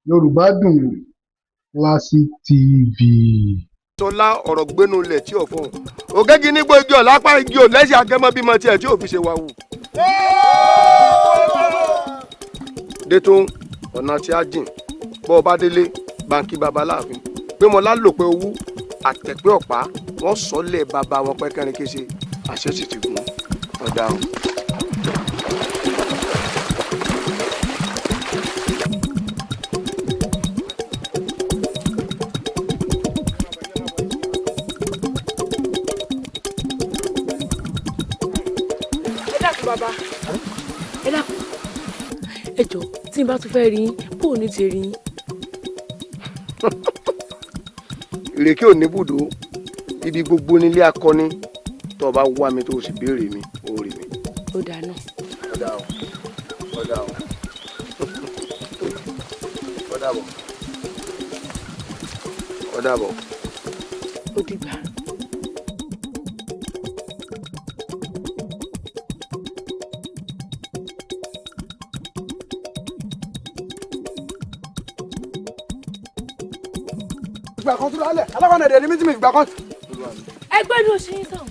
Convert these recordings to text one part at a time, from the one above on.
Yorùbá Dùn Classic TV. Sọlá ọ̀rọ̀ gbénu lẹ̀ tí ò fọhùn ògégi nígbó igi ọ̀lápá igi ò lẹ́sẹ̀ agẹmọ bímọ tiẹ̀ tí ò fi ṣe wà wù. Dé tó ọ̀nà tí a jìn bọ́ ọ bá délé báńkì baba láàfin pé mo lálòpẹ́ owó àtẹ̀pẹ́ ọ̀pá wọ́n sọ lẹ̀ bàbá wọn pẹ́ kẹrin kése àṣẹ sì ti gùn ọ̀dà o. Ẹ dákun bàbá, ẹ dákun, ẹ jọ̀ọ́, tí n bá tún fẹ́ rí yín, bó o ní ti rí yín? Ìrèké ò ní bùdó, ibi gbogbo nílé akọni. Tó o bá wá mi, tó o sì béèrè mi, ó rí mi. Ó dáa náà. Ọ̀dà o, ọ̀dà o, ọ̀dà bọ̀, ọ̀dà bọ̀. Ó dìgbà. Ìgbà kan tó lálẹ́ alákọ̀ọ́nà ẹ̀dẹ̀ ni mí tí mi ìgbà kan. Ẹgbẹ́ ni oṣù yín sàn.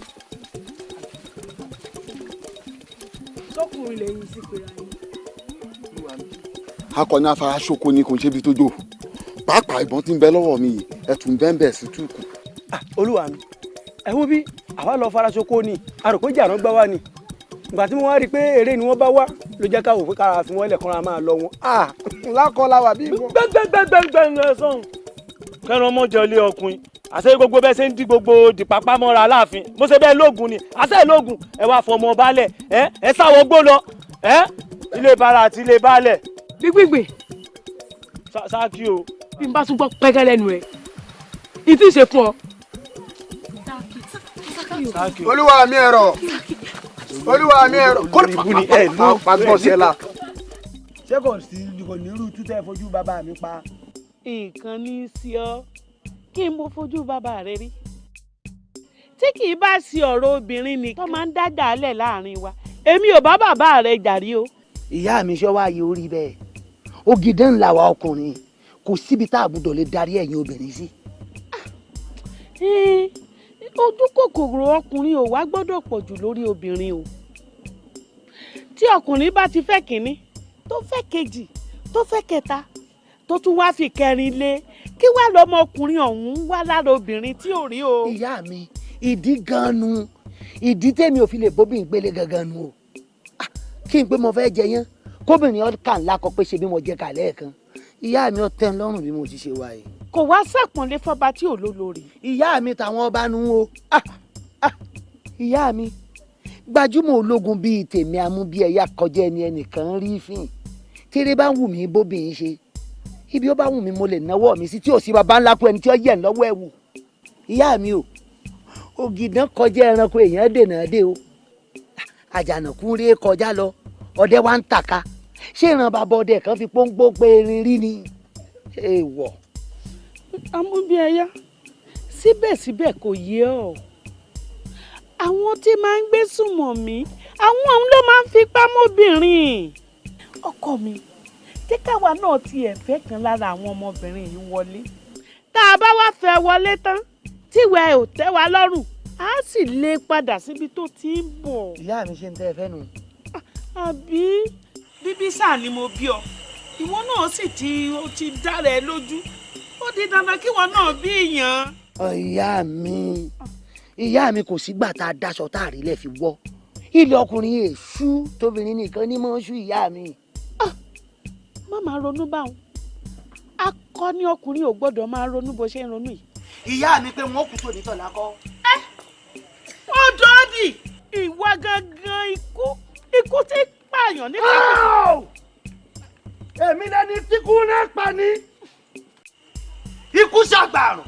Sọkùnrin lẹ́yìn sí pera yín. Akọni afaraṣoko ni, kò ń ṣe ibi tó jò. Pàápàá ìbọn tí ń bẹ lọ́wọ́ mi yìí, ẹ̀tún bẹ́ẹ̀ sí túùkù. Olúwa mi, ẹ wo bí àwa lọ faraṣoko ni, a rò pé jàrán gbá wa ni. Ìgbà tí mo wá rí i pé eré ni wọ́n bá wá ló jẹ́ ká wò pé kára fi wọ́n lẹ̀ kọ́ra máa lọ wọn. Lákọ́ la wà bí ìbọn. Gbẹgbẹgbẹgbẹ sọhùn kẹrin ọmọ jẹ ilé ọkùnrin àṣẹ gbogbo bẹ́ẹ̀ ṣe ń di gbogbo dìpápá mọ́ra aláàfin. Mo ṣe bẹ́ẹ̀ lóògùn ni, àṣẹ lóògùn. Ẹ wá fọmọ baálẹ̀, ẹ sáwọ gbó lọ ẹ ilé bara àti ilé baálẹ̀. Gbígbìgbì. Sáàkì o. Bí n bá tún gbọ́ pẹ́kẹ́ lẹ́nu ẹ̀, ìtì ṣe fún ọ. Olúwa mi, ẹ̀rọ, olúwa mi, ẹ̀rọ kó ni ẹ ló pàgbọ́n sí ẹ la. Ṣé kò sí kò ní irú tútẹ́ fojú bàbá mi pa? Nǹkan ní í sí ọ kí n mo fojú bàbá rẹ rí tí kì í bá sí ọ̀rọ̀ obìnrin nìkan tó máa ń dájà lẹ̀ láàrin wa, èmi ò bá bàbá rẹ jà rí o. Ìyá mi, ṣọ́ wáyé orí bẹ́ẹ̀, ògìdán ńlá wa ọkùnrin, kò síbi tá a gbọ́dọ̀ lè darí ẹ̀yin obìnrin sí. Ojú kòkòrò ọkùnrin ò wá gbọ́dọ̀ pọ̀ jù lórí obìnrin o. Tí ọkùnrin bá ti fẹ́ kínní, tó fẹ́ kejì, tó fẹ́ kẹta, tó tún wá fi kẹrin lé, kí wá lọmọkùnrin ọ̀hún wá lára obìnrin tí ò rí o. Ìyá mi, ìdí gan nu, ìdí tèmi ò fi lè bóbìn gbélé gangan nu o. Kí n pé mo fẹ́ jẹ yán, kóbìnrin ọkà ńlá kọ pé ṣe bí mo jẹ kàlẹ́ kan, ìyá mi, ó tẹ́ ń lọ́rùn bí mo ti ṣe wà yìí. Kò wá sàpọ̀nlé fọba tí ò lólórí. Ìyá mi, tàwọn ọba nu o. Ìyá mi, gbajúmọ̀ ológun bíi tèmi amúbíẹ̀yà kọjá ẹni ẹnìkan rí fín. Tẹ́rẹ́ bá ń wù mí bóbìnrin ṣe, ibi ó bá wù mí mo lè náwó mi sí, tí ò sí baba ńlá kú ẹni tí ó yẹ̀ lọ́wọ́ ẹ̀ wò. Ìyá mi o, ògìdán kọjá ẹranko èèyàn dènà dé o. Àjànàkú ré kọjá lọ, ọdẹ wa ń tàka. Ṣé ìran bàbá ọdẹ kan fi pọ́npọ́n pé erin rí ni? Èèwọ̀. Amúbíẹyá, síbẹ̀síbẹ̀ kò yé ọ. Àwọn tí máa ń gbé sùnmọ̀ mí, àwọn òun ló máa ń fipá mọ́bìnrin. Ọkọ mi, jẹ́ káwa náà tiẹ̀ fẹ́ kan lára àwọn ọmọbìnrin yìí wọlé. Tá a bá wá fẹ́ wọlé tán, tíwẹ̀ ò tẹ́ wa lọ́rùn, á sì lé padà síbi tó ti ń bọ̀. Ìyá mi, ṣe ń tẹ́ ẹ fẹ́ nu. Àbí bíbí sáà ni mo bí ọ, ìwọ náà sì ti ó ti dára ẹ lójú, ó di dandan kí ìwọ náà bí ìyàn. Ìyá mi, ìyá mi, kò sígbà tá a daṣọ tá a rí lẹ̀ fi wọ́ ilé ọkùnrin èṣú, tóbìnrin nìkan ní mọ́ ṣú, ìyá mi. Má máa ronú báwọn. Akọni ọkùnrin ò gbọ́dọ̀ máa ronú bó ṣe ń ronú yìí. Ìyá mi, pé wọn kú tòní tọ̀la kọ́. Ó dọ́ọ̀dì ìwà gangan, ikú, ikú tí pààyàn ní pààyàn. Èmi lẹni tí kú náà pa ni. Ikú ṣàgbàrùn,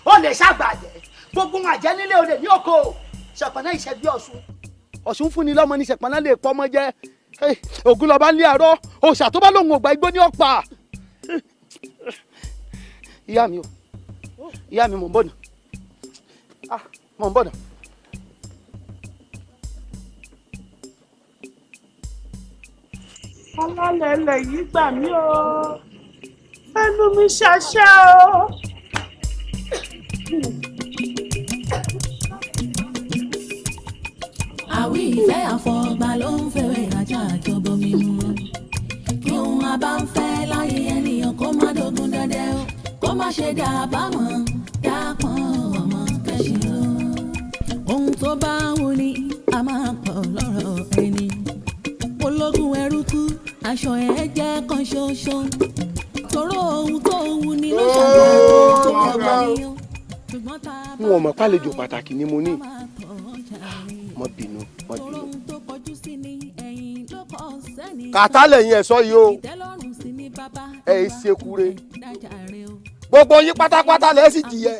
ó lè ṣàgbàjẹ́, gbogbo wọn àjẹ́ nílé, olè ní oko. Ṣàpọ̀nà ìṣẹ́bí ọ̀ṣun, Ọ̀ṣun fúnni lọ́mọ ní ṣẹ̀pọ̀nà lè pọ́ ọmọ jẹ́. Ògùn lọ́ba ń lé àárọ̀ òòṣà tó bá lòun ò gbà, igbó ní ọ̀pá. Ìyá mi o, ìyá mi, mò ń bọ̀ nà. Ah, mò ń bọ̀ nà. Alálẹ̀lẹ̀ yìí gbà mí o, ẹnu. Fẹnu mi ṣàṣà o. Àwí ìfẹ́ àfọ̀gbà ló ń fẹ́rẹ̀ ajá àjọbọ mímu. Kí ohun àbá ń fẹ́ láyé ènìyàn kó má dógún dẹ́dẹ́ o, kó má ṣe dà bámọ̀ dápọ̀n ọmọ kẹ́sì o. Ohun tó bá wù ní a máa pọ̀ lọ́rọ̀ ẹni. Ológun ẹrú kú, aṣọ ẹ̀ jẹ́ kan ṣoṣo. Tòró ohun tó wù ní ló ṣàgbọ́n tó kọ̀ ní o. N ò mọ̀ pálejò pàtàkì ni mo ní. Má bínú, má bínú. Kàtá lẹ́yìn ẹ̀sọ́ yìí o, ẹ̀ ẹ́ ṣekure. Gbogbo yín pátápátá lẹ́ sì jìyẹ.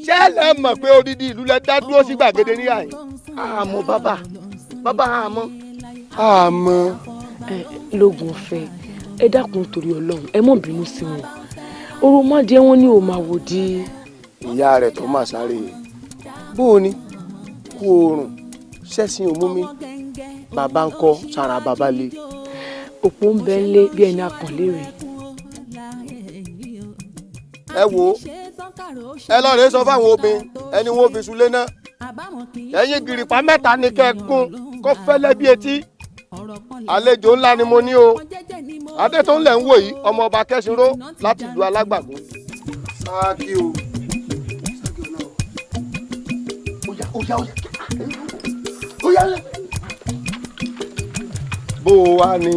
Ṣé ẹ mọ̀ pé odidi ìlú lẹ dá dúró sí gbàgede níyà yìí? Àmọ́ bàbá, bàbá àmọ́. Àmọ́. Ẹ lóògùn ọ̀fẹ́, ẹ dákun torí Ọlọ́run, ẹ má bínú sí wọn. Òròmọdìẹ wọn ni ò máa wò di. Ìyá rẹ̀ tó máa sáré. Bó o ní? Kú oorun, ṣẹ́sìn òmú mi, bàbá ń kọ́ sára bàbá le. Òpó ń bẹ ńlé bí ẹni akànlé rẹ̀. Ẹ wo, ẹ lọ rèé sọ fáwọn obìnrin ẹni wọn fi sulé náà. Ẹ̀yin gìrìpá mẹ́ta ni kẹ́ ẹ gún kó fẹ́lẹ́ bí etí. Àlejò ńlá ni mo ní o. Adé tó ń lẹ̀ ń wò yìí, ọmọ ọba Kẹ́sìnró láti ìlú Alágbàgún. Sáàkì o. Oya oya oya oya. Bó o wá ni.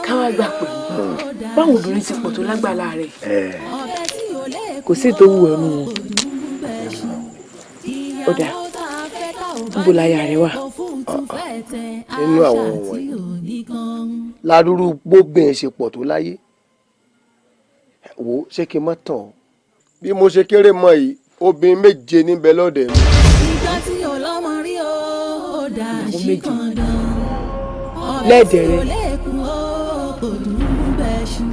Káwá gbà pé báwọn obìnrin ti pọ̀ tó lágbàlá rẹ̀ kò sí tó wù ẹnu wọn. Ó dáa, níbo láyà rẹ wà? Nínú àwọn wọ̀nyí ládùúrú gbóbìnrin ṣe pọ̀ tó láyé. Wò ó, ṣé kí n má tàn ọ́? Bí mo ṣe kéré mọ́ yìí, obìnrin méje níbẹ̀ lọ́dẹ̀ mi. Ìgbà tí ò lọ́mọ rí o, ó dà sí kàndán. Lẹ́ẹ̀dẹ̀ rẹ. Ọbẹ̀ tí ò lékun o, kò dùn ún bẹ́ẹ̀ ṣu.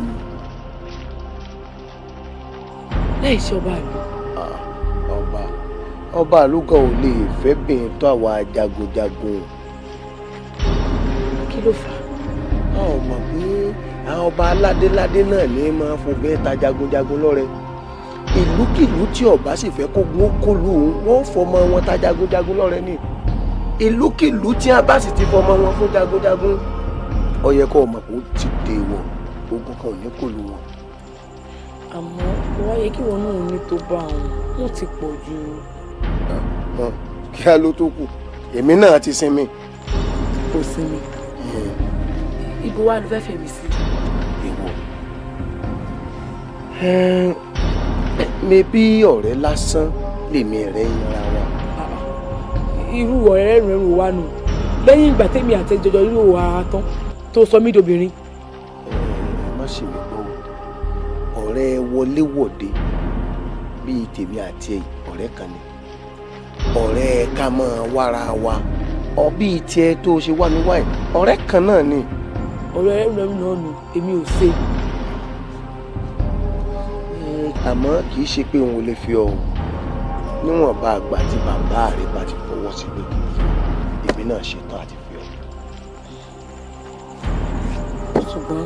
Láì ṣe ọba àlù. Ọba ọba àlù gan ò lè fẹ́ bìnrin tó àwa jagunjagun. Kí ló fà á? A ò mọ̀ pé àwọn ọba aládéládé náà ní máa fobìnrin ta jagunjagun lọ́rẹ. Ìlúkìlú tí ọba sì fẹ́ kógun ó kólu òun, wọ́n fọmọ wọn ta jagunjagun lọ́rẹ ni. Ìlúkìlú tí a bá sì ti fọmọ wọn fún jagunjagun, ó yẹ kó o mọ̀ pé ó ti dèwọ̀, ogun kan ò ní kólu wọn. Àmọ́ kò wá yẹ kí wọn náà ní tó bá wọn, wọn ti pọ̀ jù. Kí á ló tó kù, èmi náà ti sinmi. Kò sinmi. Ibo wa ló fẹ́ fèmí sí? Èwo? Mi bí ọ̀rẹ́ lásán lèmi rẹ̀ yanra wa. Irú ọ̀rẹ́ rẹ̀ rò wá nù. Lẹ́yìn ìgbà tèmi àti jọjọ irú wa tán tó sọ mí dobìnrin. Ẹ má ṣe mí gbọ́ o. Ọ̀rẹ́ wọléwọ̀de bíi tèmi àti ọ̀rẹ́ kan ni. Ọ̀rẹ́ ká máa wára wa. Ọ bíi tiẹ̀ tó ṣe wá mi wáyé, ọ̀rẹ́ kan náà ni. Ọ̀rẹ́ rẹ̀ náà nù, èmi ò ṣe. Àmọ́ kì í ṣe pé òun ò lè fi ọ o. Níwọ̀nba àgbà tí bàbá rẹ̀ bá ti fọwọ́ sí pé kì í fi ọ, èmi náà ṣetán àti fi ọ. Ṣùgbọ́n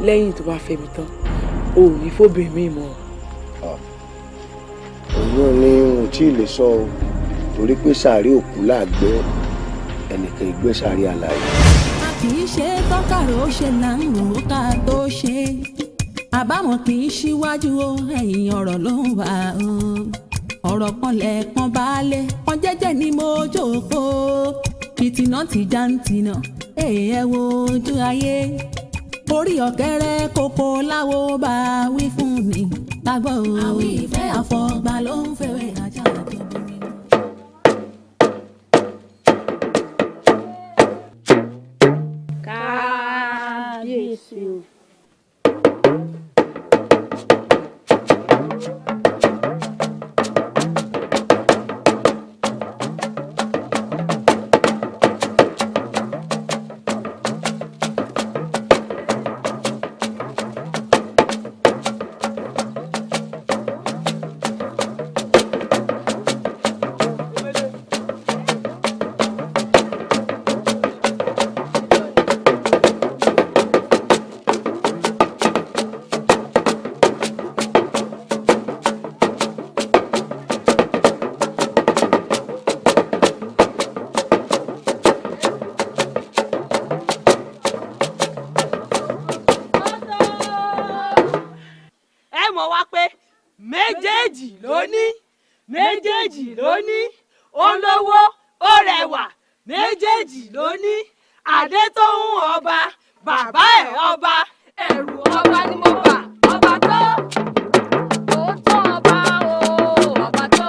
lẹ́yìn tó bá fẹ́ mi tán, o ò ní fóbìnrin mi mọ́. Òun ni n ò tí ì lè sọ o, torí pé sàárè òkú làgbẹ́ ẹnìkan ìgbé sàárè àlàyé. A kì í ṣe tọ́kàrò ó ṣe là ń rò ó ká tó ṣe. Àbámọ̀ kì í ṣíwájú o, ẹ̀yìn ọ̀rọ̀ ló ń wà o. Ọ̀rọ̀ kan lẹ̀ẹ̀kan baálé, kan jẹ́jẹ́ ni mo jókòó. Fìtínà ti já ń tinà, èè ẹ wo ojú ayé. Orí ọ̀kẹ́rẹ́ kókó láwo bá wí fún mi. Lágbọ́ o, àwí ìfẹ́ àfọ̀gbà ló ń fẹ́rẹ̀ ajá àjọbọ̀ mi. Kábíyèsí o. Méjèèjì ló ní, méjèèjì ló ní, ó lówó ó rẹwà, méjèèjì ló ní. Adétóhùn ọba, bàbá ẹ̀ ọba, ẹ̀rù ọba ni mo bà, ọba tó. Tó tó ọba o, ọba tó.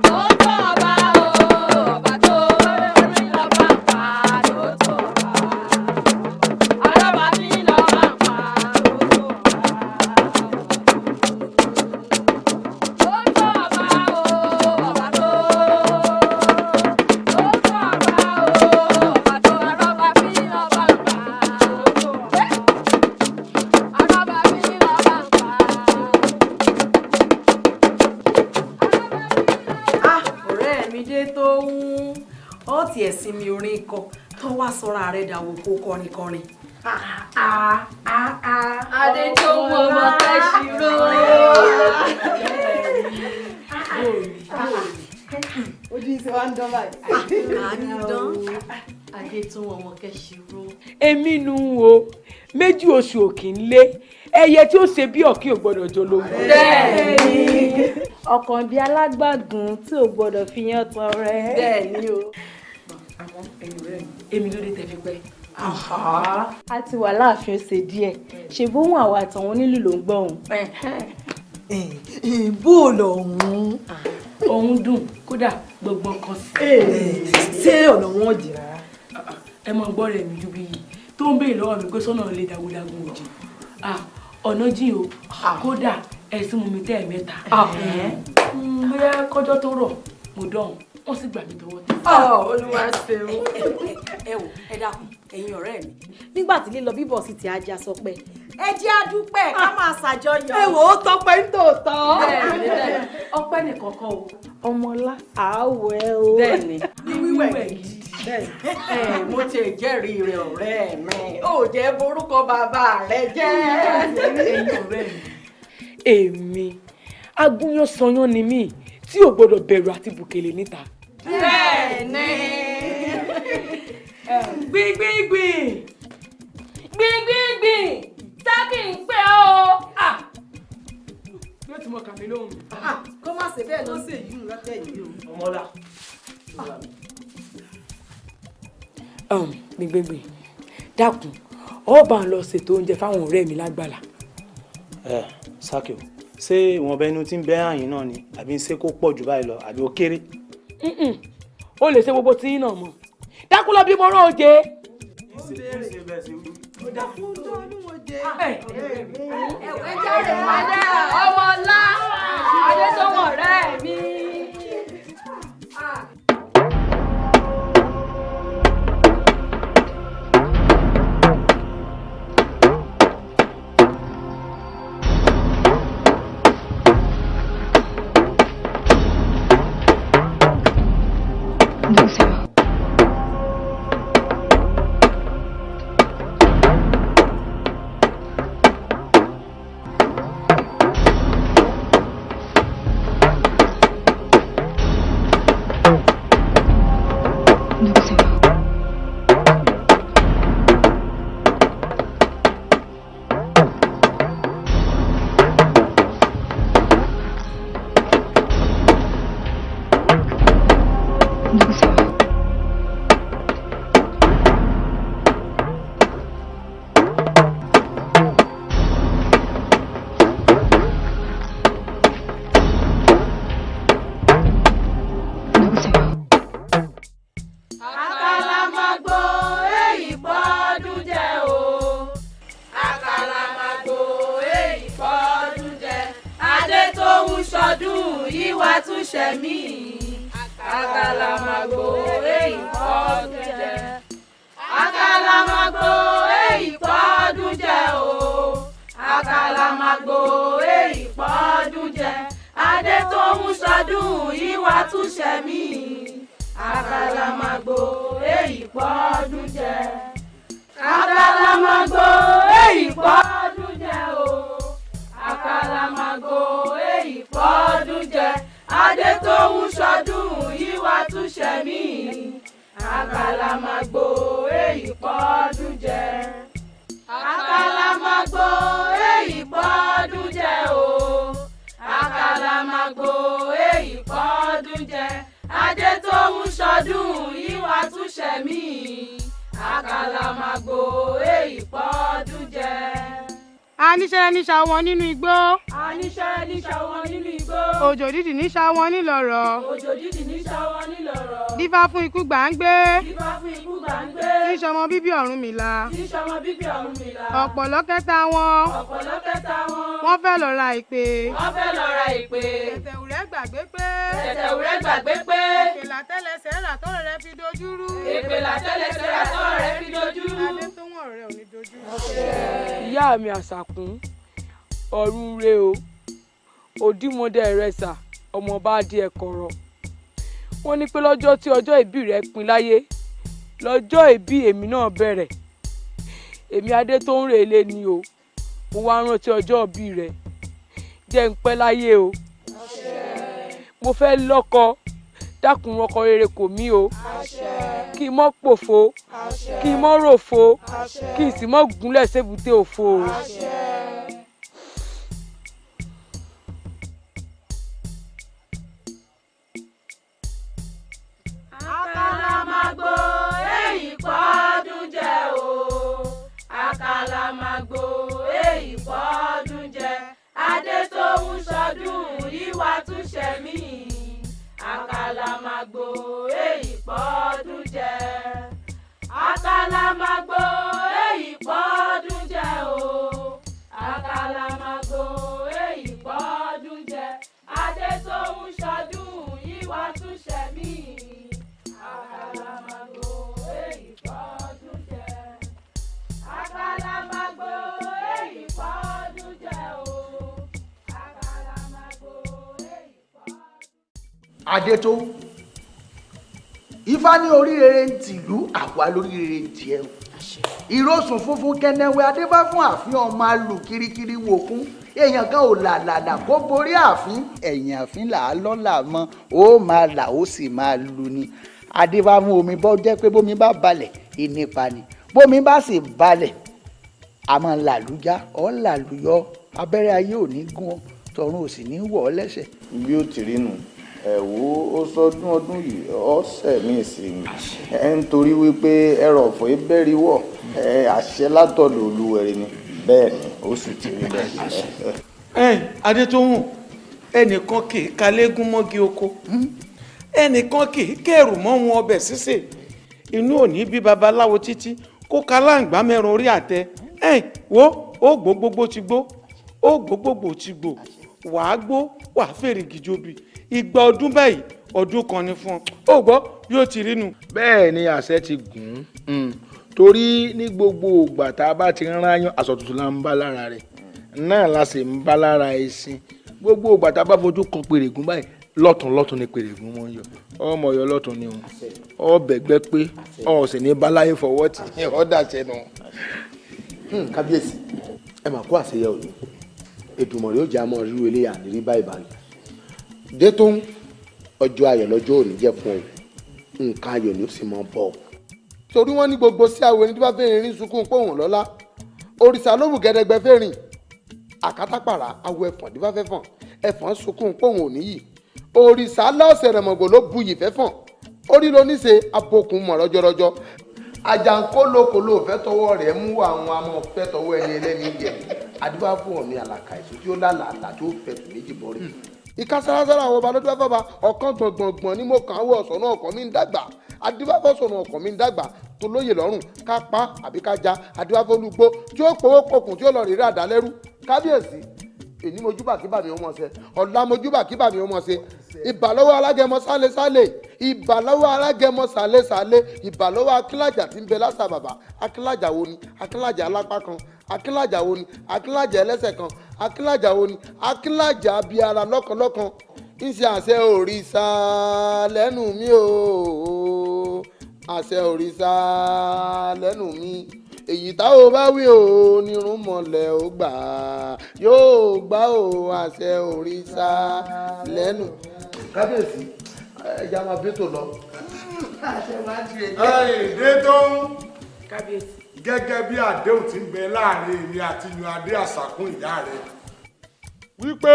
Tó tó ọba o, ọba tó. Orí lọ́ba ń pa, tó tó ọba. Arọ́ba bí lọ́ba ń pa, tó tó ọba. Tó tó ọba o, ọba tó. Tó tó ọba o, ọba tó. Arọ́ba bí lọ́ba ń pa, tó tó ọba. Arọ́ba bí lọ́ba ń pa. Ah, ọ̀rẹ́ mi dé tó ń ọ́ tiẹ̀ sinmi orin kọ tó wá sọ́ra rẹ̀ dàwọ̀ kó kọrin kọrin. Adétóhùn ọmọ Kẹ́ṣirò. Ojú ìṣe wa ń dán báyìí. Àánú dán. Adétóhùn ọmọ Kẹ́ṣirò. Èmi nu o, méjì oṣù òkì ń lé ẹyẹ tí ó ṣe bí ọ̀kí ò gbọ́dọ̀ jọ lóhùn. Bẹ́ẹ̀ni. Ọkàn bíi alágbàgùn tí ò gbọ́dọ̀ fi yán tan rẹ. Bẹ́ẹ̀ni o. Àmọ́ ẹ̀yin ọ̀rẹ́ mi, èmi ló dé tẹ́ fi pẹ́. A ti wà láàfin ṣe díẹ̀, ṣe bóun àwa àtàwọn onílù ló ń gbọ́ òun. Bó o lọ òun. Òun dùn kódà gbọ̀ngbọ̀n kan sí. Ṣé ọ̀nà wọn jì rárá? Ẹ mọ gbọ́ rẹ̀ mi ju bí yìí tó ń béèrè lọ́wọ́ mi pé sọ́nà lè dagundagun òjì. Ọ̀nà jìn o, kódà ẹ̀sìn mú mi tẹ́ ẹ̀ mẹ́ta. Bóyá kọjọ́ tó rọ̀ mo dọ̀hùn, wọ́n sì gbà mí tọwọ́ tẹ́. Olúwa ṣeun. Ẹ wò, ẹ dákun ẹ̀yin ọ̀rẹ́ mi, nígbà tí lílọ bíbọ̀ sì ti ajá sọ pé ẹ jẹ́ a dúpẹ́ ká máa ṣàjọyọ̀. Ẹ wò ó tọpẹ́ ń tòótọ́. Bẹ́ẹ̀ni bẹ́ẹ̀ni, ọpẹ́ nìkan kọ́ o. Ọmọlá àáwẹ̀ o. Bẹ́ẹ̀ni. Ní wíwẹ̀ gidi. Ẹ mo ti jẹ́rìí rẹ̀ ọ̀rẹ́ mi, ó jẹ́ borúkọ bàbá rẹ jẹ́. Ẹ̀yin ọ̀rẹ́ mi, èmi agúnyán-sanyán ni mí tí ò gbọ́dọ̀ bẹ̀rù àti bùkèlè níta. Bẹ́ẹ̀ni. Gbígbígbìn. Gbígbígbìn, sákì ń pè ọ́ o. Yóò ti mọ kàmí lóhùn. Kó má ṣe bẹ́ẹ̀ ló ṣe yìí lọ́tẹ̀ yìí o. Ọmọlá. Gbígbígbìn, dákun, ọba ń lọ ṣètò oúnjẹ fáwọn ọ̀rẹ́ mi lágbàlá. Ẹ Sákì o, ṣé ìwọ̀nba inú tí ń bẹ́ àyín náà ni àbí ṣé kó pọ̀ jù báyìí lọ àbí ó kéré? O lè ṣe gbogbo tí yín náà mọ̀. Dákun lọ bí mo rán oje. Ẹ jáde padà, ọmọlá, Adétóhùn ọ̀rẹ́ mi. Àkàlàmàgbò èyí pọ́dún jẹ o. Àkàlàmàgbò èyí pọ́dún jẹ. Adétóhùn ṣọdún yìí wá tún ṣẹ̀mí. Àkàlàmàgbò èyí pọ́dún jẹ. Àkàlàmàgbò èyí pọ́dún jẹ o. Àkàlàmàgbò èyí pọ́dún jẹ. Adétóhùn ṣọdún yìí wá tún ṣẹ̀mí. Àkàlàmàgbò èyí pọ́dún jẹ. Àkàlàmàgbò èyí pọ́dún jẹ o. Àkàlàmàgbò èyí pọ́dún jẹ. Adétóhùn ṣọdún yìí wá tún ṣẹ̀mí. Àkàlàmàgbò èyí pọ́dún jẹ. Àkàlàmàgbò èyí pọ́dún jẹ o. ṣẹ̀mí. Àkàlàmàgbò èyí pọ́dún jẹ. Aníṣẹ́ níṣà wọn nínú igbó. Aníṣẹ́ níṣà wọn nínú igbó. Òjò dídì níṣà wọn nílọ̀rọ̀. Òjò dídì níṣà wọn nílọ̀rọ̀. Dífá fún ikú gbàǹgbé. Dífá fún ikú gbàǹgbé. Tí sọmọ bíbí Ọ̀rúnmìlà. Tí sọmọ bíbí Ọ̀rúnmìlà. Ọ̀pọ̀lọ́ kẹta wọn. Ọ̀pọ̀lọ́ kẹta wọn. Wọ́n fẹ́ lọ ra ìpè. Wọ́n fẹ́ lọ ra ìpè. Tẹ̀tẹ̀wùrẹ́ gbàgbé pé. Tẹ̀tẹ̀wùrẹ́ gbàgbé pé. Èpè làtẹ́lẹsẹ̀ rà tọ́rọ̀ rẹ fi dojúrú. Èpè làtẹ́lẹsẹ̀ rà tọ́rọ̀ rẹ fi dojúrú. Adé tó wọ̀n rẹ ò ní dojú. Ìyá mi Àṣàkún, ọ̀run re o, òdìmọdé rẹ sà, ọmọ bá di ẹ̀kọ́rọ̀. Wọ́n ní pé lọ́jọ́ tí ọjọ́ ìbí rẹ pin láyé, lọ́jọ́ ìbí èmi náà bẹ̀rẹ̀. Èmi adé tó ń rèlé ni o, mo wá rántí ọjọ́ ìbí rẹ. Jẹ́ ń pẹ́ láyé o. Mo fẹ́ lọ́kọ, dákun ọkọ rere kò mí o. Kí n mọ́ pòfo, kí n mọ́ ròfo, kí n sì mọ́ gúnlẹ̀ sébùté òfo o. Àkàlàmàgbò èyí pọ́dún jẹ o. Àkàlàmàgbò èyí pọ́dún jẹ. Adé tó ń ṣọdún yíwá tún ṣẹ̀mí. Àkàlàmàgbò èyí pọ́dún jẹ. Àkàlàmàgbò èyí pọ́dún jẹ o. Àkàlàmàgbò èyí pọ́dún jẹ. Adé tó ń ṣọdún yíwá tún ṣẹ̀mí. Àkàlàmàgbò èyí pọ́dún jẹ. Àkàlàmàgbò èyí pọ́dún jẹ o. Àkàlàmàgbò èyí pọ́dún jẹ. Adétó, Ifá ní orí rere ń tìlú, àwa lórí rere ń tiẹ̀ o. Ìrosùn funfun kẹnẹwẹ adébá fún ààfin ọmọ alù kirikiri wòkun. Èèyàn kan ò làlàlà kó borí ààfin. Ẹ̀yìn ààfin là á lọ́là mọ́, ó máa là ó sì máa lu ni. Adébá fún omi bọ́ jẹ́ pé bómi bá balẹ̀ ìnípa ni. Bómi bá sì balẹ̀, àmọ́ làlújá, ọ́ làlúyọ, abẹ́rẹ́ ayé ò ní gún ọ, tọ̀run ò sì ní wọ̀ ọ́ lẹ́sẹ̀. Bí ó ti rí nù, ẹ wo ó sọdún ọdún yìí ọ̀sẹ̀ mi sì ni ẹ ń torí wípé ẹrọ ọ̀fọ̀ ìbẹ́rí wọ̀ ẹ àṣẹ látọ̀dọ̀ Olúwẹ̀rí ni, bẹ́ẹ̀ ni ó sì ti rí bẹ́ẹ̀. Ẹ Adétóhùn, ẹnìkan kì í kalégún mọ́gi oko, ẹnìkan kì í kẹrù mọ́ wọn ọbẹ̀ sísè, inú ò ní bí babaláwo títí kó kaláǹgbá mẹ́rin orí àtẹ. Ẹ wo ó gbó gbogbo ti gbó, ó gbó gbogbo ti gbó, wàá gbó wàá fèrè gìjòbì. Ìgbà ọdún báyìí ọdún kan ni fún ọ, ó gbọ́ bí ó ti rí nu. Bẹ́ẹ̀ ni àṣẹ ti gùn ún, torí ní gbogbo ìgbà tá a bá ti ń ráyàn aṣọ tuntun la ń bá lára rẹ̀ náà la sì ń bá lára ẹṣin. Gbogbo ìgbà tá a bá fojú kan pèrègùn báyìí lọ́tún lọ́tún ni pèrègùn mọ́ ń yọ, ọmọ yọ lọ́tún ni òun ọbẹ̀gbẹ́ pé ọ̀ sì ní báláyé fọwọ́ tì í ọ̀ dàṣẹ nù. Kábíyèsí, ẹ mà kó àṣeyẹ òní, Èdùmàrè ó jẹ́ àmọ́ ríru eléyà nírí báyìí báyìí. Détún, ọjọ́ ayọ̀ lọ́jọ́ òní jẹ́ fún ọ, nǹkan ayọ̀ ni ó sì máa bọ̀. Torí wọ́n ní gbogbo sí àwọn ẹni tó bá fẹ́ rìn sunkún pòhùn lọ́lá, òrìṣà ló wù gẹ́dẹ́gbẹ́ fẹ́ rìn, àkátàpàrà awọ ẹ̀fọ̀n dífá fẹ́ fọ̀n, ẹ̀fọ̀n sunkún pòhùn òní yìí, òrìṣà lọ́ọ̀sẹ̀ rẹ̀mọ̀gbò ló buyì fẹ́ fọ̀n, orí ló ní ṣe abokùn mọ̀ rọ́jọ́rọ́jọ́. Àjàǹkólókòló fẹ́ tọwọ́ rẹ̀ mú àwọn amọ̀ fẹ́ tọwọ́ ẹni ẹlẹ́ni jẹ, adúbá fún ọ̀ní àlàkà èso tí ó lálàálà tó fẹ́ tù méjì bọ́rí. Ìka sárasára àwọn ọba ló dúpẹ́ fọba, ọ̀kan gbọ̀ngbọ̀ngbọ̀n ni mo kàn án wọ ọ̀sán ọkàn mi ń dàgbà, adúbáfọ́ sọ̀nà ọkàn mi ń dàgbà tó lóye lọ́rùn ká pa àbí ká ja, adúbáfọ́ olúgbó tí ó powó pokùn tí ó lọ rírà dá lẹ́rú. Kábíyèsí, èní mojúbà kí bàmí ó mọ̀ ṣe, ọ̀la mojúbà kí bàmí ó mọ̀ ṣe. Ìbà lọ́wọ́ alágẹmọ sálesálè, ìbà lọ́wọ́ alágẹmọ sálesálè, ìbà lọ́wọ́ akílájà tí ń bẹ lásà bàbà. Akílájà wo ni? Akílájà alápá kan, akílájà wo ni? Akílájà ẹlẹ́sẹ̀ kan, akílájà wo ni? Akílájà abiyara lọ́kànlọ́kàn. Ń ṣe àṣẹ òrìṣà lẹ́nu mi o, àṣẹ òrìṣà lẹ́nu mi. Èyí tá ò bá wí o nírun mọ̀lẹ́ ó gbà yóò gbà o, àṣẹ òrìṣà lẹ́nu. Kábíyèsí, ẹja máa bí tò lọ. Adétóhùn, Kábíyèsí. gẹ́gẹ́ bí àdéhùn tí ń bẹ láàrin èmi àti yan adé Àṣàkún ìyá rẹ̀ wípé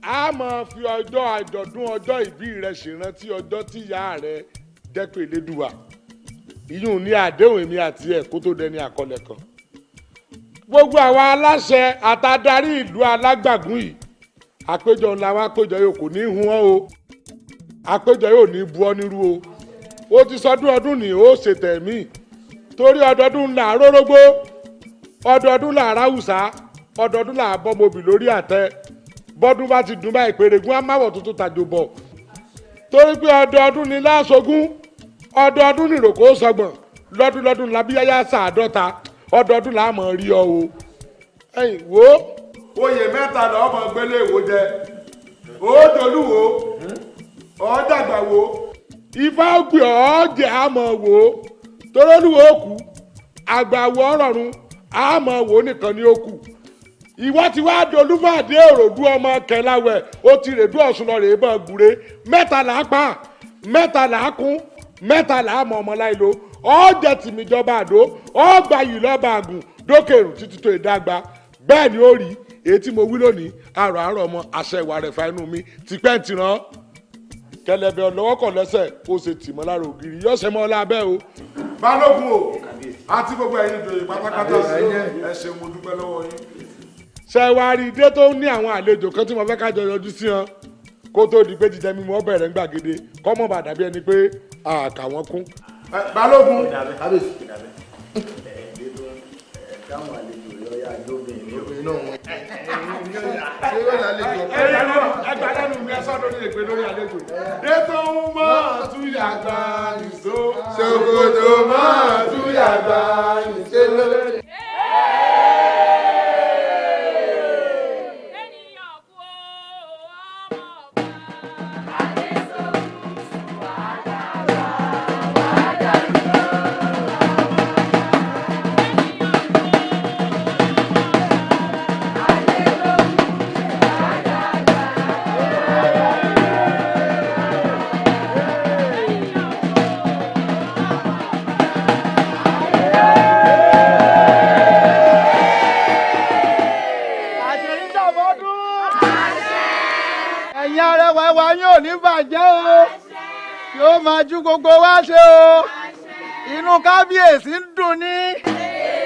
a máa fi ọjọ́ àjọ̀dún ọjọ́ ìbí rẹ̀ ṣèrántí ọjọ́ tí ìyá rẹ̀ jẹ́ pé Elédùà. Ìyún ní àdéhùn èmi àti ẹ̀ kó tó dẹni àkọlẹ̀ kan. Gbogbo àwa aláṣẹ àtàdarí ìlú Alágbàgún yìí, àpéjọ ńlá wa péjọ yóò kò ní hun ọ́ o, àpéjọ yóò ní bu ọ́ nírú o. Ó ti sọdún ọdún ní ó ṣe tẹ̀mí, torí ọdọọdún là rórógbó, ọdọọdún là ráwùsá, ọdọọdún là bọ́mọbì lórí àtẹ. Bọ́dún bá ti dùn báyìí pèrègún á máwọ̀ tuntun tàjò bọ̀, torí pé ọdọọdún ni láṣogún, ọdọọdún nìròkó sọgbọ̀n, lọ́dún lọ́dún làbíyáyá sàádọ́ta, ọdọọdún là á mọ̀ rí ọ o. Ẹ̀yin wo. Oyè mẹ́ta lọ́ọ́ mọ̀ gbélé ìwò jẹ, òòdòlúwo, ọ̀ọ́dàgbà wo, ifá ògbì ọ̀ọ́jẹ̀ àmọ̀ wò ó, torólúwo òkú, àgbà wo ọ̀rọ̀run, àmọ̀ wò ó nìkan ni ó kù. Ìwọ ti wá dolúfàdé òròdú ọmọ kẹláwẹ, ó ti rèdú Ọ̀ṣun lọ rèé bọ̀ gùrè. Mẹ́ta là á pa, mẹ́ta là á kún, mẹ́ta là á mọ ọmọ láìlo. Ọ̀jẹ̀ tìmíjọba àdó, ọ̀gbà yìí lọ́ba àgùn dókèrò títí tó ìdágba. Bẹ́ẹ̀ ni ó rí èyí tí mo wí lónìí, àrò àárọ̀ ọmọ àṣẹ ìwà rẹ̀ fa inú mi tipẹ́ ń tiràn. Kẹlẹbẹ ọlọ́wọ́ kọ̀ lẹ́sẹ̀ kó ṣe tì mọ́ lára ògiri yọ̀ọ́sẹ̀ mọ́ lábẹ́ o. Balógun o, àti gbogbo ẹ̀yin ìjòyè pátápátá, ẹ ṣeun, mo dúpẹ́ lọ́wọ́ yín. Ṣé wàá rí dé tó ní àwọn àlejò kan tí mo fẹ́ ká jọ yọjú sí wọn kó tó di pé jíjẹ mímu ó bẹ̀rẹ̀ ń gbàgede, kọ́mọ̀ bá dàbí ẹni pé àkà wọn kún. Balógun. Ẹgbàá lẹ́nu mi, ẹ sọ́dọ̀ ní èpè lórí àlejò. Dé tó ń mọ́ túyàgbá nìṣó. Ṣòkòtò mọ́ túyàgbá nìṣó. Yóò máa ju gbogbo wa ṣe o, inú kábíyèsí ń dùn ní.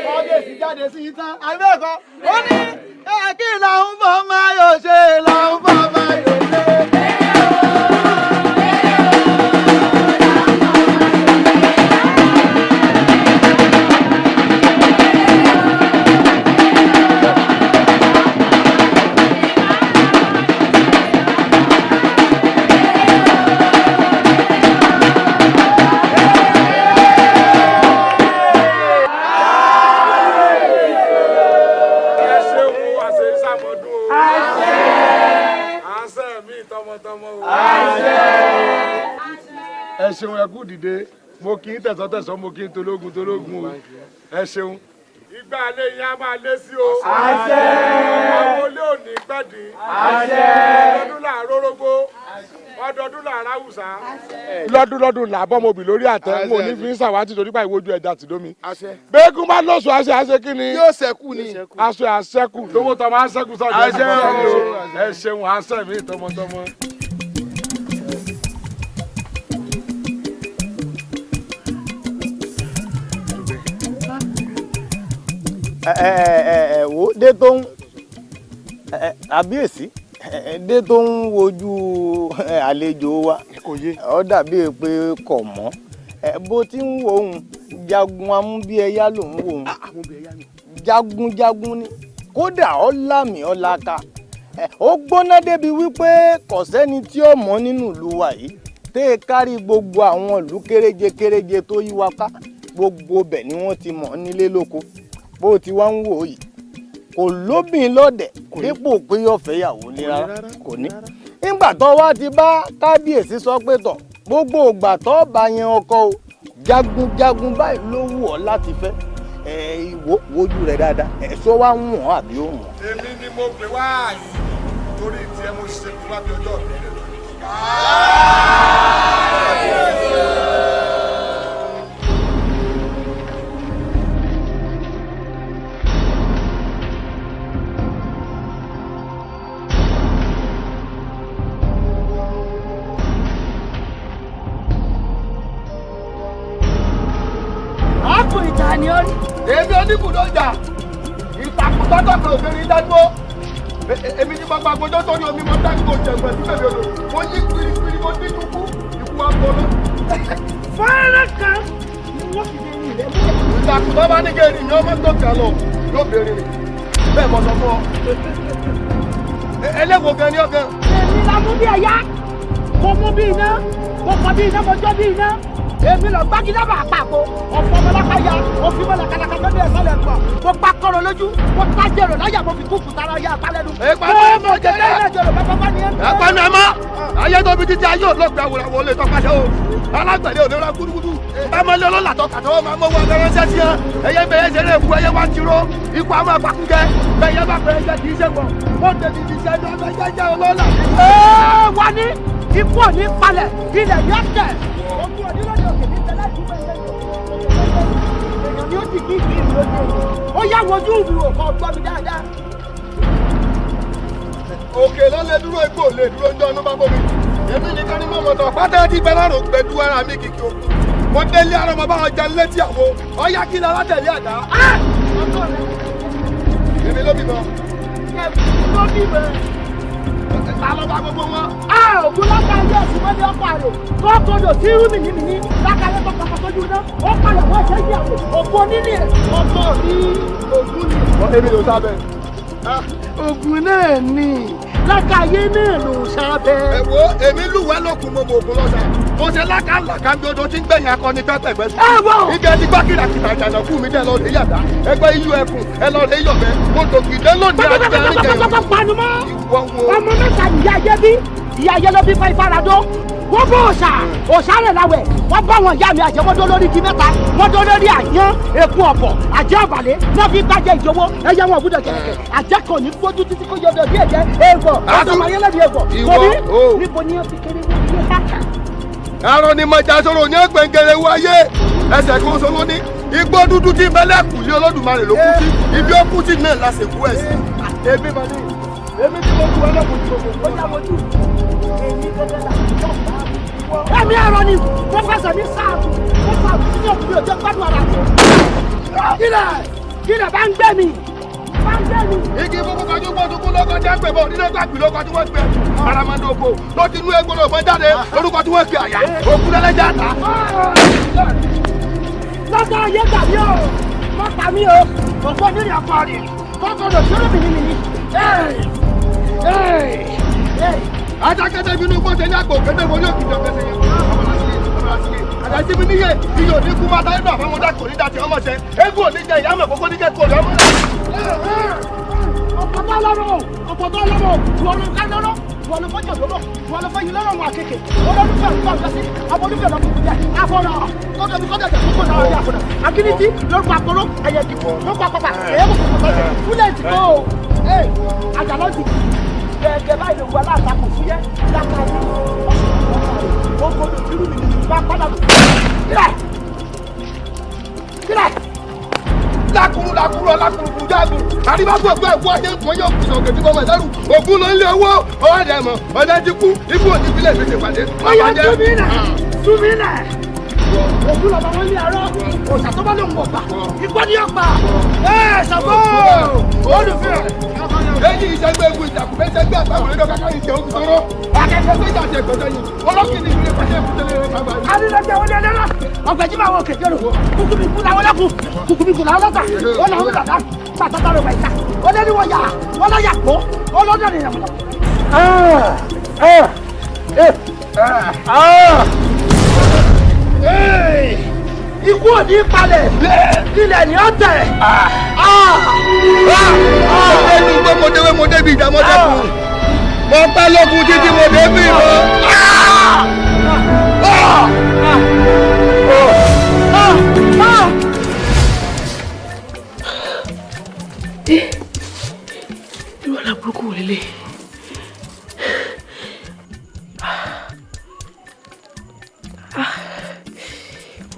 Kábíyèsí jáde sí i tán, àbẹ́ẹ̀kọ́ ó ní kí làwọn fọ́ máa yóò ṣe, làwọn fọ́ máa yóò ṣe. Ẹ ṣeun, ẹ kú dìde, mo kì í tẹ̀sọ́tẹ̀sọ́, mo kì í tológun tológun o, ẹ ṣeun. Ìgbà alẹ́ yẹn á máa lé sí o. Àṣẹ. Àwọn olé òní gbẹ̀dín. Àṣẹ. Ọdọọdún là ń rórógbó, ọdọọdún là ń ráwùsá. Lọ́dún lọ́dún là bọ́mọbì lórí àtẹ, n ò ní fi ń ṣàwátì torí pa ìwojú ẹja tì lómi. Bẹ́ẹ̀kún bá lóṣù àṣẹ àṣẹ kí ni. Yóò ṣẹ́kù ni. Aṣọ àṣẹkù tówó tọmọ àṣẹkù sọ̀rọ̀. Àṣẹ o. Ẹ ṣeun, àṣẹ mi tọmọtọmọ. Ẹ wo dé tó ń àbíyèsí, dé tó ń wojú àlejò wa, ó dàbí pé kò mọ̀ bó ti ń wo òun. Jagun amúbíẹyá lòún wò ó, jagunjagun ni, kódà ó lámì ó laka, ó gbóná débi wípé kò sẹ́ni tí ó mọ̀ nínú ìlú wa yìí, tẹ́ ẹ kárí gbogbo àwọn ìlú kéréje kéréje tó yí wa ká, gbogbo bẹ̀ ni wọ́n ti mọ̀ nílé lóko. Bó ti wá ń wò yìí, kò lóbìn lọ́dẹ̀ dípò pé yóò fẹ́yàwó ní rárá, kò ní. Nígbà tó wá ti bá kábíyèsí sọ pé tọ̀, gbogbo ìgbà tó bá yẹn ọkọ o, jagunjagun báyìí ló wù ọ́ láti fẹ́. Ẹ wojú rẹ̀ dáadáa, ẹ̀ṣọ́ wa ń wọ̀n àbí ó wọ̀n. Èmi ni mo pè wá yìí torí tiẹ̀, mo ṣe fún wa bí ọjọ́ mi rẹ̀. Èmi oníbùdó ìjà ìtàkùn tọ́tọ̀ kan òfin dádúró. Èmi ní gbogbo agbójó tó ní omi mo dágbò jẹ̀gbẹ̀ sí bèbè odò. Mo yí kirikiri mo díjú kú ikú wa bọ̀ lọ. Fọ́nrán kan ni wọ́n fi dé ní ilẹ̀ múlẹ̀. Ìtàkùn tó bá ní kéèrè ni ọmọ tó kà lọ yóò béèrè rẹ̀. Bẹ́ẹ̀ mo sọ fún ọ. Ẹlẹ́wọ̀n gan ni ọ gan. Èmi la mú bí ẹ̀yá, mo mú bí iná, mo kọ bí iná, mo jó bí iná. Èmi lọ gbágídábà àpapọ̀, ọ̀pọ̀ ọmọlápá ya, òfin mọ́lá kàlàkà tó ní ẹ̀sọ́ lẹ̀ pọ̀. Mo pa kọ́rọ̀ lójú, mo ta jẹ̀rọ̀ láyà, mo fi kúkú tara ya apálẹ́nu. Mo jẹ lẹ́yìn jẹ̀rọ̀ bàbá bá ní ẹ̀. Ẹ̀pẹ́ mi ẹ̀ mọ́, ayé tó fi títí ayé òlóògbé àwòrán wọlé tọpasẹ̀ o. Alágbẹ̀dẹ òní ra gúdúgúdú. Bámọ́lé ọlọ́làtọ̀ kàtọ́wọ́ máa mọ́wọ́ abẹ́rẹ́ sí ẹ. Ẹyẹ bẹ̀rẹ̀ ṣeré ikú ẹyẹ wá tiro. Ikú àwọn apakúnjẹ. Bẹ̀yẹ bá bẹ̀rẹ̀ jẹ kì í ṣe wọ̀. Wọ́n tẹ̀lé ti ṣe ẹjọ́ jẹ́jẹ́ ọlọ́lá. Ee, wá ní ikú òní palẹ̀, ilẹ̀ yóò tẹ̀. Ogun òní lóde òkè ní tẹ́lẹ̀ ìdúgbò ẹ̀yẹ èèyàn ni ó ti kí ìdí ìlú lóde. Ó yá wojú mi wò kọ́ gbọ́ mi dáadáa. Òkè ló lè dúró igbó lè dúró ń jọ́nú bá bómi. Èmi nìkan ni mo mọ̀ tán pátá tí bẹ́ẹ̀ lọ́rùn gbẹdú ara mi kìkì òkú. Mo délé ara ọmọ báwọn jẹun létí àwo. Ọyá kí ni alátẹ̀lé àdá. Èmi ló bímọ. Ló bímọ. Ta ló bá gbogbo wọn? Ògùn lákàáyé ẹ̀sìn mọ́lẹ̀ ọkọ̀ àrè. Kọ́kọ́dọ̀ tí irú mìíní lákàáyé tó kọ́kọ́ sójú iná. Ó palẹ̀ wọ́n ẹ̀ṣẹ́ ìyàwó. Ògùn onílé ọkọ̀ mi ògùn ni. Èmi ló sábẹ́. Ògùn náà ni lákàáyé náà ló sábẹ́. Ẹ wo èmi lúwẹ̀ẹ́ lókun mo mọ ògùn lọ́sà. Mo ṣe lákàlàkà bí odò tí ń gbẹ̀yìn akọni pẹ́pẹ́pẹ́ sùn. Ẹ wọ. Ibi ẹni gbọ́ kìràkìtà ìjànàkú mi dẹ̀ lọ lè yàtá. Ẹgbẹ́ iyú ẹkùn ẹ lọ lè yọ̀bẹ. Mo dògì dé lónìí àti ẹni jẹun. Pàpàpàpàpà panumọ́. Ìwọ wo. Ọmọ mẹ́ta nìyá ayé bí. Ìyá ayé ló bí fa ìfaradó. Wọ́n bọ́ òòṣà, òòṣà rẹ̀ láwẹ̀. Wọ́n bá wọn ìyá mi àjẹ́ wọ́n dó lórí igi mẹ́ta. Wọ́n dó lórí àyán, eku ọ̀bọ̀, àjẹ́ ọ̀bàlẹ̀. Wọ́n fi gbájẹ́ ìjọwọ́, ẹyẹ wọn ògùdọ̀ kẹ̀kẹ́. Àjẹ́ kan ní gbójú títí kó yọdọ̀ bí ẹ̀jẹ̀ èèwọ̀. Ọ̀dọ̀ máa yẹlẹ́bi èèwọ̀. Ìwọ o. Níbo ni wọ́n fi kéré wọ́n fi há? Arọ ni mọ̀jà sọ̀rọ̀ ní ọ̀gbẹ̀ngẹ̀rẹ̀ wọ ayé. Ẹsẹ̀ kan sọ̀rọ̀ ní igbó dúdú tí mẹ́lẹ́kù lé Olódùmarè ló kú sí. Ibi ó kú sí náà lásìkò ẹ̀ sí. Èmi mà ní èmi tí mo kú ẹlẹ́kùn tí mo kú. Ó yá mojú èmi gẹ́gẹ́ là ń jọ bá mi. Ẹ̀mí ẹ̀rọ ni mo fẹsẹ̀ ní sáàtù mo sáàtù sí òkú mi ò jẹ́ gbádùn ara mi. Kílẹ̀ kílẹ̀ bá ń gbé mi bá ń gbé mi. Igi funfun kan tó gbósùkú ló kọjá pé bọ̀ nínú gbàgbé ló kọjú wọ́n gbé aramando oko ló ti nú egbò lọ́gbọ́n jáde lórúkọ tí wọ́n fi àyà òkú lẹ́lẹ́jà ta. Lọ́sọ̀ ayé gbà mí o, má pa mí o, òkú onírìn ọkọ rẹ̀ kọ́kọ́rọ̀ sórí mi ní mi ní. Ajakẹ́tẹ́ bínú kó ṣe ní àgbò kété mo ní òkìtì ọ̀kẹ́sẹ̀ yẹn. Àdàsí mi níyè iyò ní kú máa táyé náà fáwọn dákò ní dàtí ọmọ ṣẹ. Eégún òní jẹ ìyá mọ̀ kókó ní kẹ́kọ̀ọ́ rẹ̀ ọmọ náà. Ọ̀pọ̀ tó lọ́rọ̀ ọ̀pọ̀ tó lọ́rọ̀ ìwọ ló ká lọ́rọ̀ ìwọ ló fọ́jọ́ lọ́rọ̀ ìwọ ló fọ́yìn lọ́rọ̀ wọn àkekè olólùfẹ́ àlùfẹ́ àlùfẹ́ àwọn olùfẹ́ lọ́kùnkùn jẹ àfọ̀nà kọ́dọ̀ mi kọ́dọ̀ jẹ kókó náà rí àfọ̀nà akínísí lórúkọ àkọ́rọ́ ẹ̀yẹ̀dìbò lórúkọ àpapà ẹ̀yẹ́ kòkòrò tọ́sẹ̀ fúlẹ̀tì kó o ẹ̀ àjàlọ́jì gẹ́gẹ́ báyìí lè wọ aláǹtakùn fúyẹ́ lákàáyé ọ̀sùn tìrú mi nìyí bá padà lò kílẹ̀ kílẹ̀. Lákùrú lákùrú ọlákùrú jágùn àríwá gbogbo ẹ̀kú ayé nǹkan yóò kùsọ̀ òkè tí mo mọ̀ lẹ́rù ògún ló ń lé owó ọ̀rẹ́ mọ̀ ọ̀dẹ́ ti kú ikú òní ìpínlẹ̀ mi ti pàdé. Ọyọ túmí nà túmí nà ògún lọ́ba wọn ní àárọ̀ òòṣà tó bá lóun ọ̀gbà ikú ní ọ̀gbà ẹ̀ ṣàgbọ́ olùfẹ́. Èyí ìṣẹ́gbẹ́ egun ìjàkùn fẹ́ ṣẹ́gbẹ́ àtàwọn ẹ̀dọ́ kàkà ìjẹ́ òkú sọ̀rọ̀ akẹ́kọ̀ọ́ tó ìjà àti ẹ̀kọ́ sẹ́yìn ọlọ́kìnrin ìlú pàṣẹ ìkútẹ́lẹ̀ rẹ̀ bàbá yìí. Alilẹjẹ wọlé ẹlẹ́rọ ọ̀gbẹ́jì máa wọ kẹ̀kẹ́ rò kúkú mi kú làwọn lẹ́kùn kúkú mi kú làwọn lọ́tà ó làwọn dàda pàtàkì rẹ̀ wà ìta ó lé ní wọ́n yà wọ́n lọ́ yà kó ó lọ́dọ̀ ní ìyàwó. Ikú ò ní palẹ̀ ilẹ̀ ni ó tẹ̀. Ẹnu gbọ́ mo déwé mo débi ìjà mo dẹ́kun. Mo pẹ́ lókun títí mo débi ìbọn. Irú àlá burúkú wò lélẹ̀?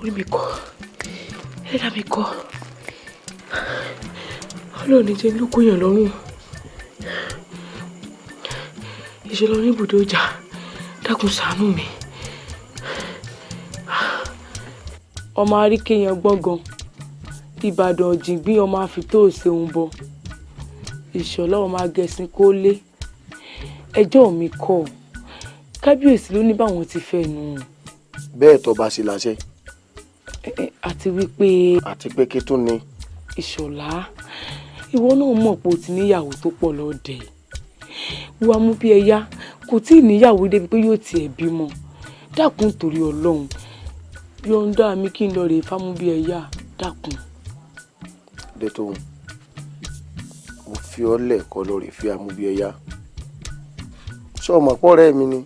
Orí mi kọ́, ẹlẹ́dàá mi kọ́, Ọlọ́run ní jẹ́ lókun yàn lọ́rùn. Ìṣe lọ ní ibùdó ọjà, dákun ṣàánú mi. Ọmọ àríkèyàn gbọ̀ngàn Ìbàdàn ọ̀jìngbín ọmọ àfitó òṣèun bọ Ìṣọ̀lá ọmọ agẹṣin kó lé ẹjọ́ mi kọ́ kábíyèsí ló ní báwọn ti fẹ́ nù. Bẹ́ẹ̀ tó bá sí láṣẹ. Àti wípé. Àti pé kí tún ni. Ìṣọ̀lá, ìwọ náà mọ̀ pé o ti níyàwó tó pọ̀ lọ́dẹ̀. Wàá mú bí ẹyá kò tí ì níyàwó débi pé yóò tiẹ̀ bímọ. Dákun torí Ọlọ́run, yọ̀ǹda mi kí n lọ rèé fámú bí ẹyá, dákun. Détóhùn, mo fi ọ́ lẹ́ẹ̀kọ́ lọ rèé fi Amúbíẹyá. Ṣé o mọ̀ pọ́rẹ́ mi ni?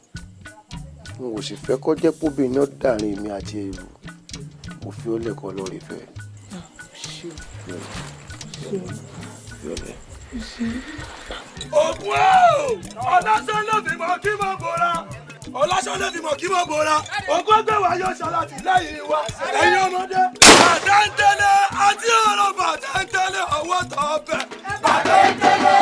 N ò sì fẹ́ kó jẹ́ póbìnrin náà dàrin èmi àti èrò. Mo fi ọ́ lẹ́ẹ̀kọ́ lọ rèé fẹ́. Ògùn ẹ̀ o! Ọlásán ló fi mọ̀ kí mọ̀ bora. Ọlásán ló fi mọ̀ kí mọ̀ bora. Ògùn ẹgbẹ́ wa yóò ṣàlàtìlẹ́yìn wa. Ẹ̀yin ọmọdé. Bàtẹ́ńtẹ́lẹ̀ àti ọ̀rọ̀ bàtẹ́ńtẹ́lẹ̀ ọwọ́ tọ́ bẹ̀. Bàtẹ́ńtẹ́lẹ̀.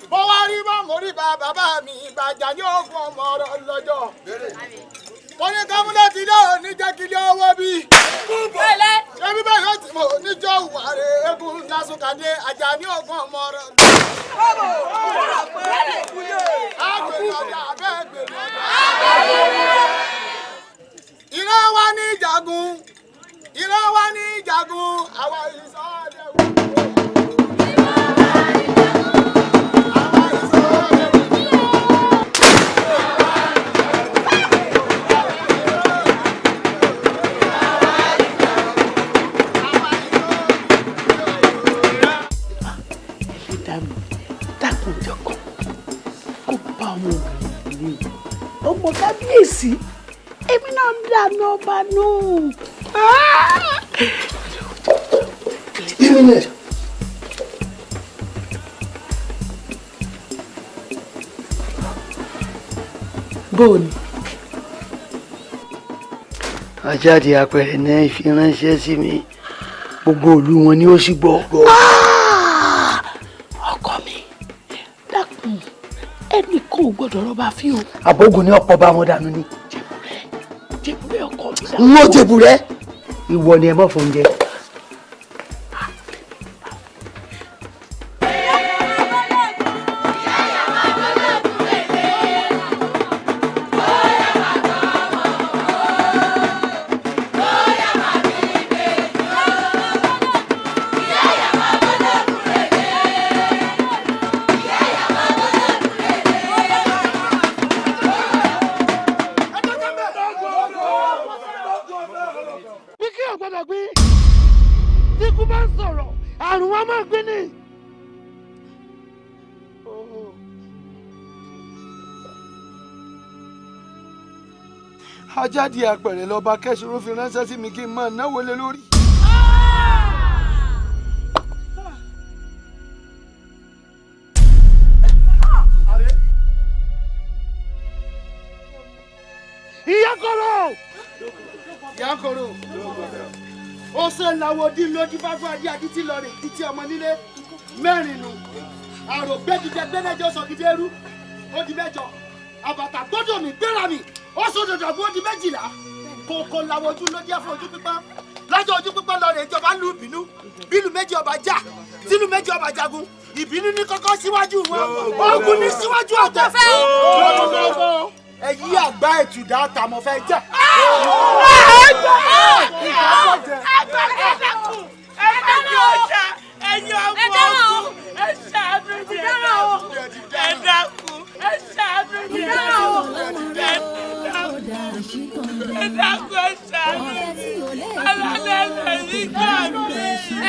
Bó wá rí bá mo rí bá bàbá mi ìbàjá ní ogun ọmọ ọ̀rọ̀ lọ́jọ́. Mo ní kámúlẹ̀ ti dé òní jẹ́ kí ilé owó bí. Ṣé bíbá yóò ti mọ̀ níjọ́ ìwàrẹ̀ eégún lásùkàdé àjà ní ogun ọmọ ọ̀rọ̀. Ìran wa ní ìjagun, ìran wa ní ìjagun, àwa ìsọdẹ̀wò. Ọmọ kábíyèsí èmi náà ń dáná ọba nù. Bóòni. Ajáde apẹ̀rẹ̀ náà ìfiránṣẹ́ sí mi, gbogbo ìlú wọn ni ó sì gbọ́. Ọkọ mi, dákun, ẹnìkan ò gbọ́dọ̀ rọba fí o. Àbógun ni ọ̀pọ̀ bá wọn dànù ni. Jẹ̀bùrẹ́ ọkọ mi. N ó jẹ̀bùrẹ́, ìwọ ni ẹ mọ̀ fún oúnjẹ. Ajáde apẹ̀rẹ̀ lọ́ba kẹ́sìrò fi ránṣẹ́ sí mi kí n máa náwó lé lórí. Ìyá koro! Ìyá koro! Ó ṣe làwọn dín lójú fáfún adé adití lọ rè títí ọmọ nílé mẹ́rin nu. Àrògbẹ́gidẹ gbẹ́nẹ́jọ sọ̀gídé ẹrú ó di mẹ́jọ. Àbàtà gbọ́dọ̀ mi gbéra mi ó sọdọdọ àbúrò di 12. Kòkò làwọn ojú ló jẹ́ fún ojú pípọ́n. Lọ́jọ́ ojú pípọ́n lọ rè ìjọba lù bínú. Bílù méjì ọba jà, tínú méjì ọba jagun. Ìbínú ní kọ́kọ́ síwájú wọn. Ogun ní síwájú ọ̀tẹ̀. Ẹ̀yí àgbá ètùdá tàmọ̀ fẹ́ jẹ́.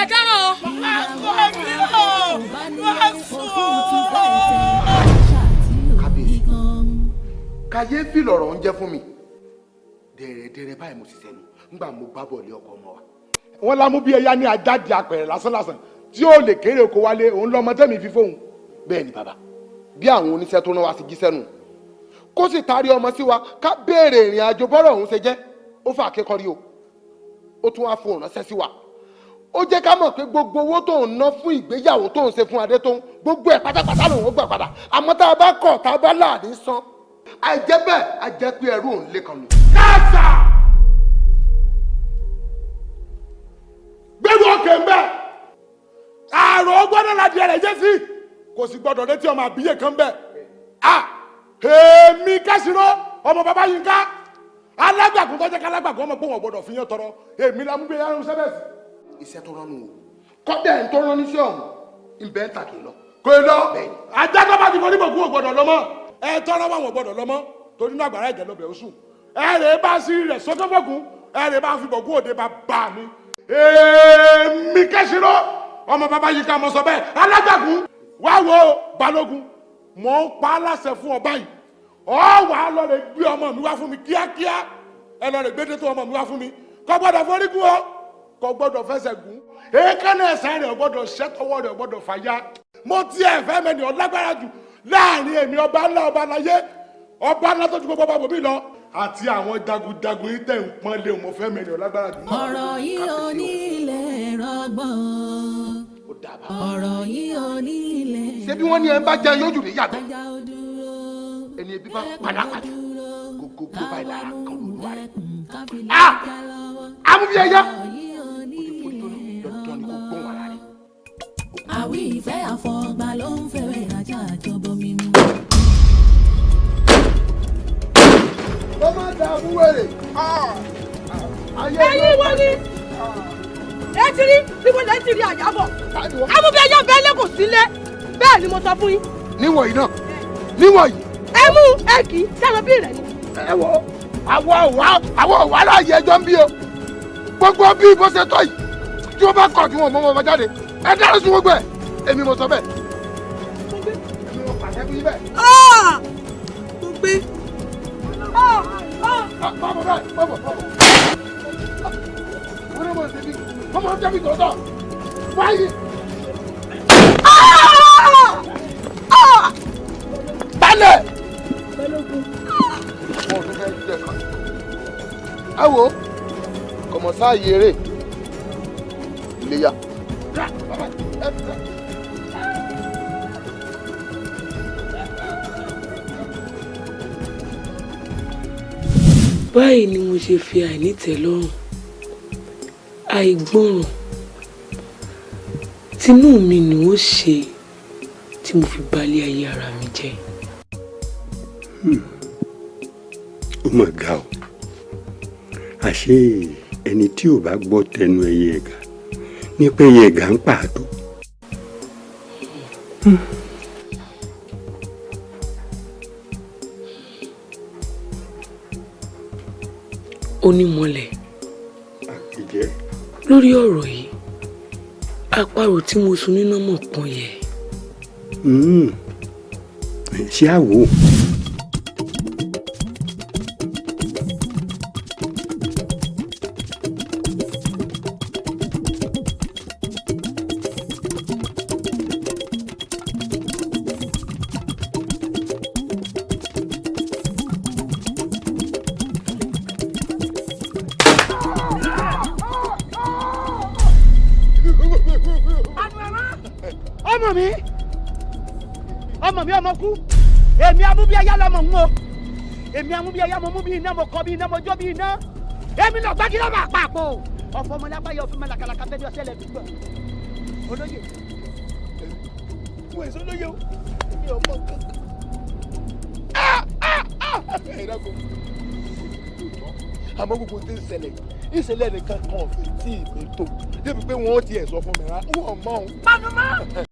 Ẹ dáná o. Kábíyèsí, kàyéfì lọ̀rọ̀ ń jẹ́ fún mi. Dẹ̀rẹ̀dẹ̀rẹ̀ báyìí mo sì sẹ́nu ńgbà mo bá bọ̀ lé ọkọ ọmọ wa. Wọ́n lámú bí ẹyá ní ajáde apẹ̀rẹ̀ lásánlásán tí ó lè kéré oko wálé òun lọ́mọ tẹ́mi fi fóun. Bẹ́ẹ̀ ni bàbá, bí àwọn oníṣẹ́ tó rán wa sí jíṣẹ́ nù kó sì taari ọmọ sí wa ká béèrè ìrìn àjò bọ́rọ̀ òun ṣe jẹ́. Ó fà kékọ́rí o, ó tún wá fún ránṣẹ́ sí wa. Ó jẹ́ ká mọ̀ pé gbogbo owó tó ń ná fún ìgbéyàwó tó ń ṣe fún Adétóun, gbogbo ẹ̀ pátápátá lòun ó gbà padà. Àmọ́ tá a bá kọ̀, tá a bá láàrin san, àìjẹ́ bẹ́ẹ̀, á jẹ́ pé ẹrú òun lé kan nù. Káàsà gbẹ́rù òkè ń bẹ̀, àrò gbọ́dọ̀ láti ẹ̀rẹ̀ jẹ́ sí, kò sì gbọ́dọ̀ létí ọmọ àbíyè kan bẹ̀. A èmi Kẹ́sìrò ọmọ bàbá Yínká alágbàkún tó jẹ́ kálágbàkún ọmọ pé wọn gbọ́dọ̀ fi yán tọrọ, èmi la mú gbé yára sẹ́bẹ̀sì. Iṣẹ́ tó rán nù o, kọ́dẹ̀ ń tó rán níṣẹ́ ọ̀hún ń bẹ́ ń tà kì í lọ. Kò lọ, ajá tó bá ti fọ níbòkú ò gbọ́dọ̀ lọ́mọ, ẹ tọrọ wọn ò gbọ́dọ̀ lọ́mọ, torí inú àgbàrá ẹ̀jẹ̀ lọ́bẹ̀ oṣù. Ẹ rè bá sí rẹ̀ sókèfọ́kùn, ẹ rè bá fi bọ̀kú òde bá bá mi. Èmi Kẹ́sìrò ọmọ bàbá Yínká mọ sọ bẹ́ẹ̀, alágbàkún wá wo Balógun, mò ń pa á láṣẹ fún ọ báyìí, ọ wà á lọ rè gbé ọmọ mi wá fún mi kíákíá. Ẹ lọ rè gbé dé tó ọmọ mi wá fún mi, kò gbọ́dọ̀ forígun o, kò gbọ́dọ̀ fẹsẹ̀ gún, èékánná ẹsẹ̀ rẹ̀ ò gbọ́dọ̀ ṣẹ́tọwọ́ rẹ̀ ò gbọ́dọ̀ fàya. Mo tiẹ̀ fẹ́ mẹ́ni ọlágbára jù láàrin èmi ọba ńlá ọba láyé, ọba ńlá tó ju gbogbo ọba bòmí lọ, àti àwọn jagunjagun yìí tẹ̀ ń pọ́n lé, mo fẹ́ mẹ́ni ọlágbára jù. Ọ̀rọ̀ yìí ò ní ilẹ̀ rọgbọ̀n. Ọ̀rọ̀ yìí ò ní ilẹ̀. Ṣé bí wọ́n ní ẹ ń bá jẹun yóò jù ní yàgbẹ́, ẹni ebi bá padàpadà gógógó báyìí lára kan lóluwà rẹ̀. Amúbíyẹyẹ dandan ni kò gbóhùn ara rẹ̀. Àwí ìfẹ́ àfọ̀gbà ló ń fẹ́rẹ̀ ajá àjọbọ mímu. Ó má da fún wèrè. Ẹ̀yin wo ni ẹ ti rí bí mo lè ti rí àyàbọ̀? Amúbíyẹyẹ bẹ́ẹ̀ lé kò sílé, bẹ́ẹ̀ ni mo sọ fún yín. Níwọ̀n yìí náà, níwọ̀n yìí. Ẹ mú ẹ kì í sẹ́nu bí rẹ̀ ni. Ẹ wọ àwọ̀ òwà láàyè ẹjọ́ ń bí o, gbogbo bí bó ṣe tọ́ yìí, tí wọ́n bá kọ̀ tí wọ́n mọ́ wọn jáde, ẹ dáná sun gbogbo ẹ̀, èmi mo sọ bẹ́ẹ̀. Èmi mo pàṣẹ fún yín bẹ́ẹ̀. Mo gbé. Bọ́bọ̀ bẹ́ẹ̀, bọ́bọ̀ bọ́bọ̀. Wọ́n ní mo ṣe bí wọ́n máa ń jẹ́ bí tòótọ́. Wáyé. Balẹ̀. Wọ́n tún fẹ́ jẹ kan. Ẹ wo, kọ̀mọ̀ sáàyè eré iléyà. Báyìí ni mo ṣe fi àìnítẹ̀lọ́rùn, àìgbọràn tinú mi ni ó ṣe tí mo fi balẹ̀ ayé ara mi jẹ́. Ó mà ga o, àṣé ẹni tí ò bá gbọ́ tẹnu ẹyẹ ẹ̀gà nípa ẹyẹ ẹ̀gà ń pàdó. Onímọ̀lẹ̀, Àpèjẹ. Lórí ọ̀rọ̀ yìí, àparò tí mo sun níná mọ̀ pọ́n yẹ. Ṣé àwò? Ọmọ mi, ọmọ mi, ọmọ kú, èmi amúbíyáyá lọmọ ń wo, èmi amúbíyáyá mo mú bí iná, mo kọ bí iná, mo jó bí iná, èmi lọ gbági lọ́mọ àpapọ̀ ọ̀fọ̀ ọmọlápá yọ fún mi làkàlàkà fẹ́ di ọ̀sẹ̀ lẹ́nu gbọ́. Olóyè mo èso lóye o, mi ò mọ nǹkan. Ẹ dákun, àmọ́ gbogbo tí ń ṣẹlẹ̀ ìṣẹ̀lẹ̀ nìkan kan ò fi tí ì mi tó débi pé wọ́n ti ẹ̀ sọ fún mi rárá, wọ́n mọ̀ ọ́n. Panumọ́.